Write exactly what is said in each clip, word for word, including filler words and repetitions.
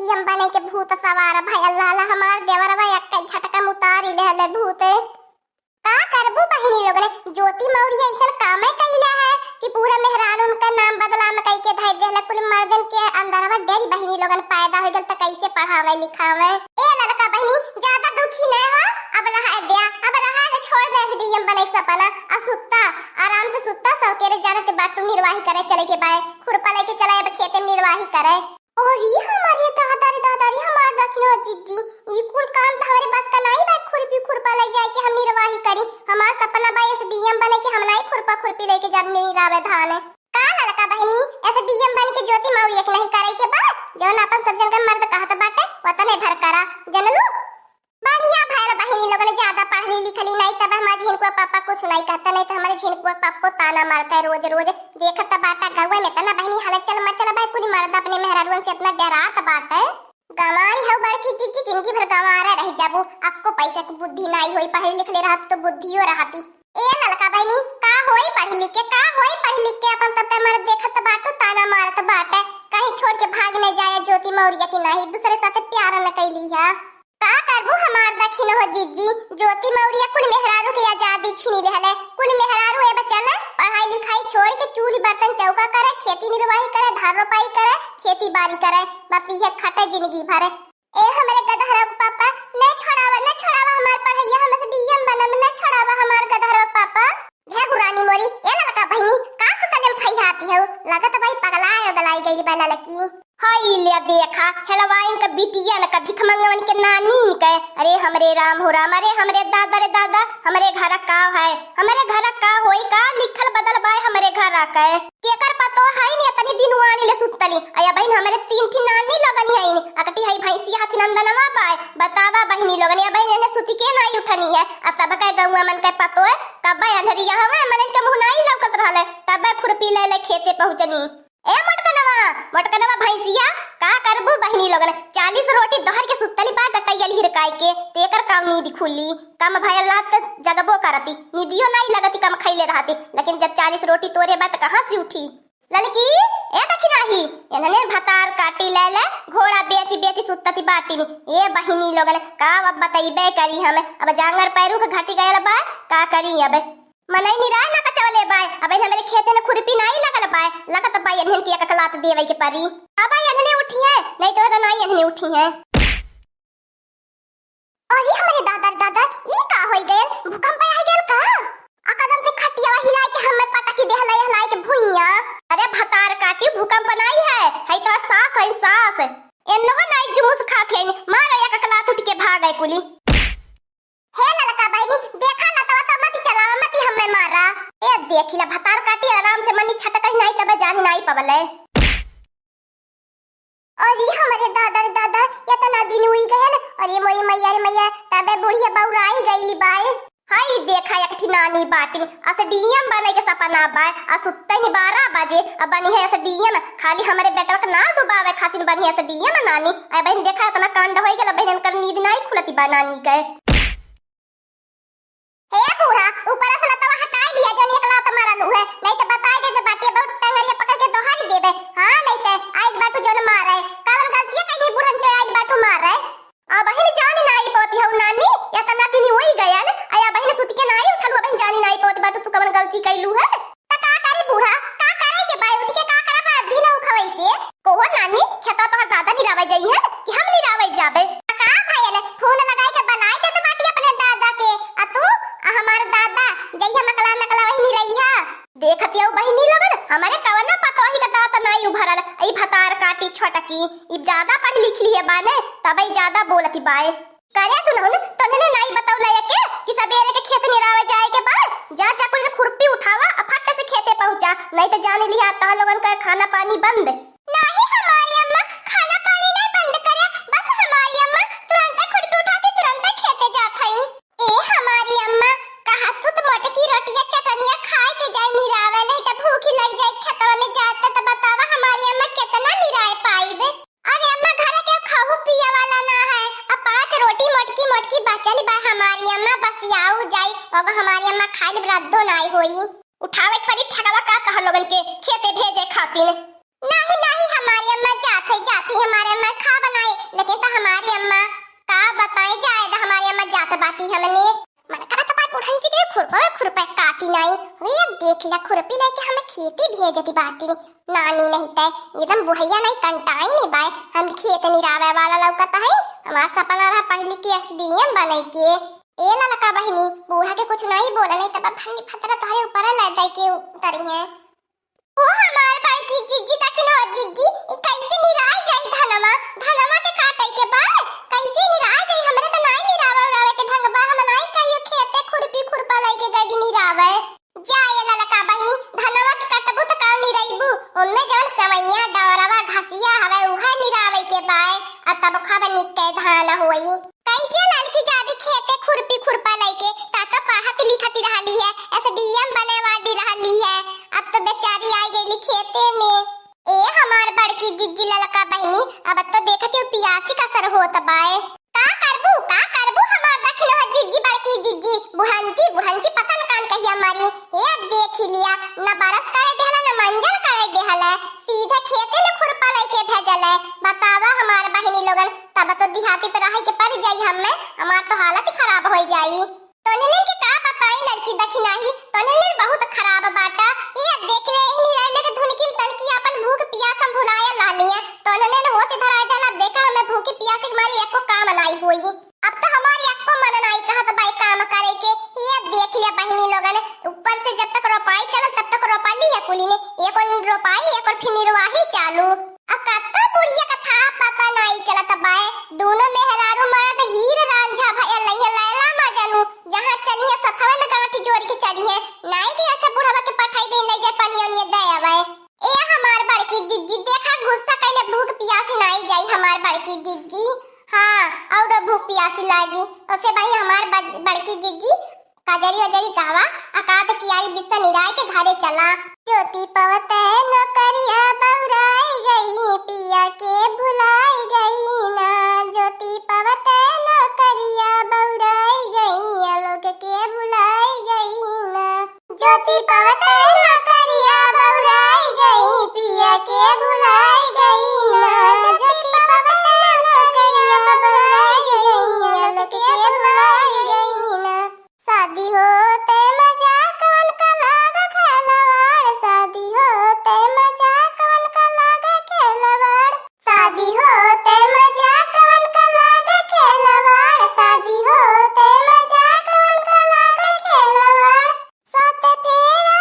हम बने के भूत सवार भाई, अल्लाह अल्लाह, हमार देवरवा एक झटका में उतारी लेहले भूत। का करबू बहिनी लोगन, ज्योति मौर्य ऐसन कामे कइला है कि पूरा मेहरान उनका नाम बदनाम कई के धइ देहले। कुल मर्दन के अंदरवा डेरी बहिनी लोगन पैदा हो गल त कैसे पढ़ावे लिखावे। ए ललका बहिनी, ज्यादा दुखी न हो, अब रहा द्या, अब रहा दे, छोड़ दे एसडीएम बने के सपना। आ सुत्ता, आराम से सुत्ता, सवेरे जाने के बाटू निर्वाही करे चले के बाय, खुरपा लेके चला अब खेते में निर्वाही करे। अरे हमारे दादा रे दादा रे, हमार दखिन हो जिज्जी, ई कुल काम त हमरे बस का नाई बा, खुरपी खुरपा ले जाए के हम निर्वाही करी। हमार सपना बा एसडीएम बने के, हम नाई खुरपा खुरपी लेके जब निरावे धान। का ललका बहिनी, एसडीएम बन के ज्योति मौर्य के नहीं करे के बा? जौन अपन सब जन का मर्द कहत बाटे, वतने भर करा, जनलू? बढ़िया भयल बहिनी लोगन, ज्यादा पढ़ली लिखली नाई, तब हमार झिनकुआ पापा कुछ नाई कहता, नाई त हमरे झिनकुआ पापो ताना मारता है रोज रोज। देखत त बाटा गौवा में तना बहिनी हलचल मचल बा, कुल मर्द अपने मेहरारुअन से इतना डरात बाटे। गंवारी हऊ बड़की जिज्जी, जिंदगी भर गंवारा रह जाबू। अक्को पैसे की बुद्धि नाई होई, पढ़े लिखले रहत तो बुद्धियो रहती। ए ललका बहिनी, का होई पढ़ लिख के, का होई पढ़ लिख के? अपन सबके मर्द देखत बाटू, ताना मारत बाटे, कहीं छोड़ के भाग न जाए ज्योति मौर्य की, नहीं दूसरे साथे प्यार न कैली है। का करबू हमार दखिन हो जिज्जी, ज्योति मौर्य कुल मेहरारू के आजादी छीनी लेहले। कुल मेहरारू ए बचल पढ़ाई लिखाई छोड़ के चूल्ही बर्तन चौका करे, खेती निर्वाही करे, धान रोपाई करे, खेती बाड़ी करे, बस इहे खटे जिंदगी भर। ए हमरे गदहरा के पापा, न छोड़ावा, न छोड़ावा हमार पढ़ैया, हम एसडीएम बनब, न छोड़ावा हमार गदहरा के पापा। हे बुरानी मोरी, ए ललका बहिनी, का तू तले में फैहाती हो? लगत भाई पगलाए उगलाई गइल बा ललकी। हई ले देखा, हेलवाइन का बिटिया न का भिखमंगवन के नानीन के। अरे हमरे राम हो राम, अरे हमरे दादा रे दादा, हमरे घर का है, हमरे घर का होई का लिखल बदल बाय हमरे घर के। केकर पतो है नी, इतनी दिन आनी ले सुतली। अया बहिन, हमरे तीन ठी नानी लगन है नी, अकटी है भैंसी हाथी नंदनवा बाय। बतावा बहिनी लोगन, या बहिन एने सुती के नाई उठनी है। आ सब के गौवा मन के पतो है, कब्बे अंधरिया हवे, मन के मुँह नाई लौकत रहले, तब्बे खुरपी ले ले खेते पहुँचनी। ए मोटकनवा, मोटकनवा भैंसिया, का करबू बहिनी लोगन? चालीस रोटी दोहर के सुतली बा गटैयल हिरकाई के, तेकर काव नींद खुली? कम भयल रात जगबो करती, निदियो नाई लगती, कम खैले रहती, लेकिन जब चालीस रोटी तोरे बा त कहाँ से उठी? ललकी, ए दखिनाही, एनने भतार काटी ले ले, घोड़ा बेची बेची सुतती बाटिन। ए बहिनी लोगन, का अब बतैबे करी हम, अब जांगर पैरू के घटी गयल बा, का करी अब? मनई निराय ना कचवले बाय, अबहिन हमरे खेते में खुरपी नाई लगल बाय, लगत बाय एनहन के एक लात देवे के परी। अब एनहने उठिहैं, नहीं तो नाई एनहने उठिहैं। अरे हमरे दादा रे दादा, ई का होई गयल? भूकंप आई गयल का? आ कदम से खटियावा हिलाई के हमें पटकी देहले, हिलाई के भुइया। अरे भतार काटी, भूकंप नाई है, है तो सास है सास। एन्नो नाई जुमूस खात है, मारो एक लात उठ के भागे कुली। हे ललका बहिनी, देखा लतवा तो मत चलावा, मत हमें मारा। ए देखिला भतार काटी, आराम से मनी छटकई नाई तबे जान नाई पवले। अरे हमरे दादा रे दादा, इतना दिन हुई गयल। अरे मोरी मैया रे मैया, तबे बुढ़िया बौराई गईली बाय। हाय देखा एक ठी नानी बाटिन, एसडीएम बने के सपना बाय, आ सुत्ते नी बारह बजे, आ बनी है एसडीएम, खाली हमरे बेटवा के नाम डुबावे खातिर बनी है एसडीएम नानी। आ बहिन देखा इतना कांड होई गयल, बहिन इनकर नींद नाई खुलती बा नानी के। हे बूढ़ा, ऊपर से लतवा हटाई लिया, जौन एक लात मारल उहे, नहीं तो बताई दे जे बाटिया बहुत टंगरिया पकड़ के दोहारी देबे। हाँ, नहीं तो आइज बाटू जौन मारे। कवन गलतिया कइनी बूढ़न जो आइज बाटू मारे? अबहिन जान नाई पवती हऊ नानी, इतना दिन होई गयल, अया अबहिन सुत के नाई उठलू, अबहिन जान नाई पवती बाटू तू कवन गलती कइलू है? त का करी बूढ़ा, का करे के बा? उठ के का करब, अभी ना उठवई से। कोहो नानी, खेतवा तोहर दादा निरावे जइहैं कि हम निरावे जाबे? त का भयल, फोन लगाई के बलाई दे तो बाटी अपने दादा के, आ तू, आ हमार दादा, जइहैं मकला मकला वही निरइहा। देखत हऊ बहिनी लोगन, हमरे कवनो पतोही का दाँत नाई उभरल, ई भतार काटी छोटकी, ई ज्यादा पढ़ी लिखी है बाने, तबई ज्यादा बोलती बाय। करे दुनहुन, तोहने नाई बतौला एके कि सबेरे के खेत निरावे जाए के बा? जा, जा, कुल खुरपी उठावा, आ फट से खेते पहुँचा, नहीं तो जान लिहा तोह लोगन का खाना पानी बंद। नाही हमारी अम्मा, खाना पानी नहीं बंद करे, बस हमारी अम्मा तुरंत खुरपी उठाती, तुरंत खेते जात हई। ए हमारी अम्मा, कहा तू तो मोटकी रोटिया चटनिया खाए के जाए निरावे, नहीं तो भूखी लग जाए खेतवा में जाए तो, तो बतावा हमारी अम्मा कितना निराए पाइब। अरे अम्मा, घर के खाहू पिए वाला ना है। अब पाँच रोटी मोटकी मोटकी बचल बा हमारी अम्मा, बसियाऊ जाई, अब हमारी अम्मा खाइल रद्दो नाई होई। उठावे के परी ठेकावा का तोह लोगन के खेते भेजे खातिर। नाही, नाही हमारी अम्मा, जात है, जात है हमारी अम्मा, खा बनाए, अरे अम्मा, का बताई जाए दा हमारी अम्मा, जात बाटी हमने। मन करत बा बुढ़न जी के खुरपा खुरपा काटी नाई। वे देख ला, खुरपी लेके हम खेते भेजती बाटी। नानी नहीं तै, एकदम बुढ़ैया नहीं कंटाई नहीं बाय। हम खेत निरावे वाला लौकत है। हमार सपना रहा पढ़ लिख के एसडीएम बने के। ए ललका बहिनी, बूढ़ा के कुछ नहीं बोला, नहीं तब भन्नी फतरा तोहरे ऊपर ले जाए के उतरी है। ओ हमार बड़की जिज्जी, देखी न हो जिज्जी, ई कैसे निराई जाई धनवा? धनवा के काटे के बा, कैसे निराई जाई? हमरे त नाई निरावे उरावे के ढंग बा, हम नाई कहियो खेते खुरपी खुरपा लइके गई निरावे। जा ए ललका बहिनी, धनवा के कटबू त का निरइबू? ओमे जवन सवैया, डौरवा, घसिया हवे, उहे निरावे के बाय, आ तब खाब निक के धान होई। कैसे ललकी जाबी खेते खुरपी खुरपा लइके? ता तो पढ़त लिखत रहली है, एसडीएम बने वाली रहली है, अब तो बेचारी आई गईली खेते में। ए हमार बड़की जिज्जी ललका बहिनी, अब तो देखत हो पियासी का असर होत बाय। का करबू, का करबू हमार दखिन हो जिज्जी, बड़की जिज्जी, बुढ़ंची, बुढ़ंची पता न कान कहिया मरी। ए देखी लिया, न बरस करे देहला, न मंजन करे देहला, सीधे खेते में खुरपा लइके भेजल है। बतावा हमार बहिनी लोगन, तब तो दिहाती पे रहे के पड़ जाई हमें, हमार तो हालत ही खराब हो जाई। तोहने के का बताई लड़की दखिनाही, तोहने बहुत खराब बाटा। ये देख ले, इन्हीं रहले के धुनकी में तनकी अपन भूख पियास हम भुलाए लानी है। तोहने होश धराए देला, देखा हमें भूखी पियास के मारी एको काम नाई होई। अब तो हमारी एको मन नाई कहत बाई काम करे के। ये देख ले बहिनी लोगन, ऊपर से जब तक रोपाई चलल तब तक रोपा ली है कुली ने, एको रोपाई एको फिर निर्वाही चालू। आ कत्ता बुढ़िया का था पता नाई चलत बाय। दोनों मेहरारू मरद हीर रांझा भयल लइहे लैला मजनू। जहाँ चलिहे सथवे में गांठ जोड़ के चलिहे। नाई के अच्छा बुढ़वा के पठाई दे ले जाए पनिया उनिया दे आवे। ए हमार बड़की जिज्जी, देखा गुस्सा कैले भूख पियासी नाई जाई हमार बड़की जिज्जी। हाँ, और भूख पियासी लागी। ओसे भाई हमार बड़-, बड़की जिज्जी, कजरी वजरी कहवा, अकात कियारी बिस्सा निराय के घरे चला। ज्योति पवत नौकरिया बौराई गई, पिया के भुलाई गई ना। ज्योति पवत नौकरिया बौराई गई, आलोक के भुलाई गई ना। ज्योति पवत नौकरिया बौराई गई, पिया के भुलाई गई ना। ज्योति पवत नौकरिया बौराई गई, आलोक के भुलाई गई ना। शादी होते मजाक उनका लाग खिलवाड़, शादी होते मजाक उनका लाग खिलवाड़, शादी होते मजाक उनका लाग खिलवाड़, शादी होते मजाक उनका लाग खिलवाड़। सात फेरा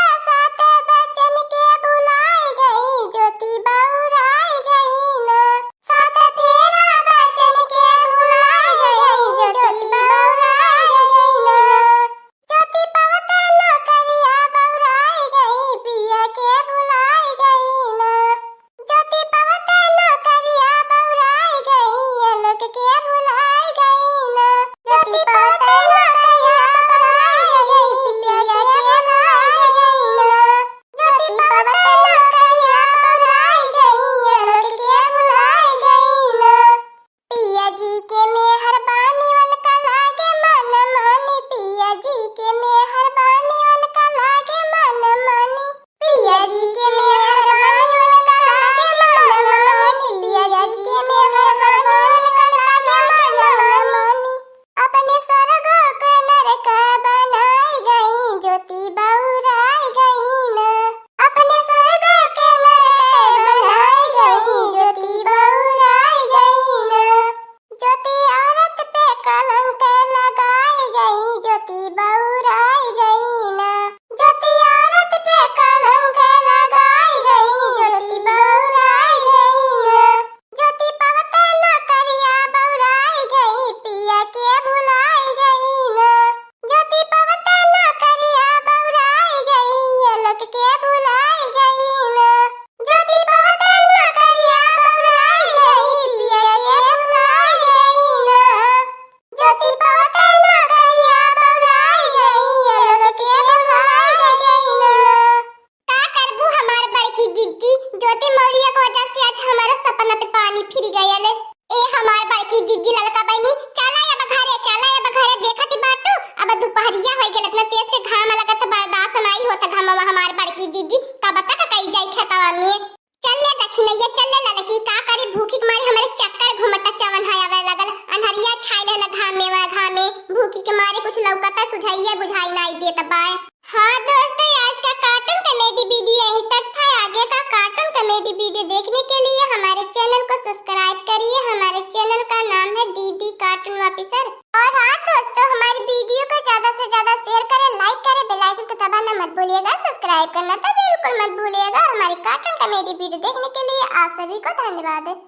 सुझाइया बुझाई नाई देत बाय। हाँ दोस्तों, आज का कार्टून कॉमेडी वीडियो यहीं तक था। आगे का कार्टून कॉमेडी वीडियो देखने के लिए हमारे चैनल को सब्सक्राइब करिए। हमारे चैनल का नाम है दीदी कार्टून ऑफिसर। और हाँ दोस्तों, हमारी वीडियो को ज्यादा से ज्यादा शेयर करें, लाइक करें, बेल आइकन को दबाना मत भूलिएगा, सब्सक्राइब करना तो बिल्कुल मत भूलिएगा। हमारी कार्टून कॉमेडी वीडियो देखने के लिए आप सभी को धन्यवाद।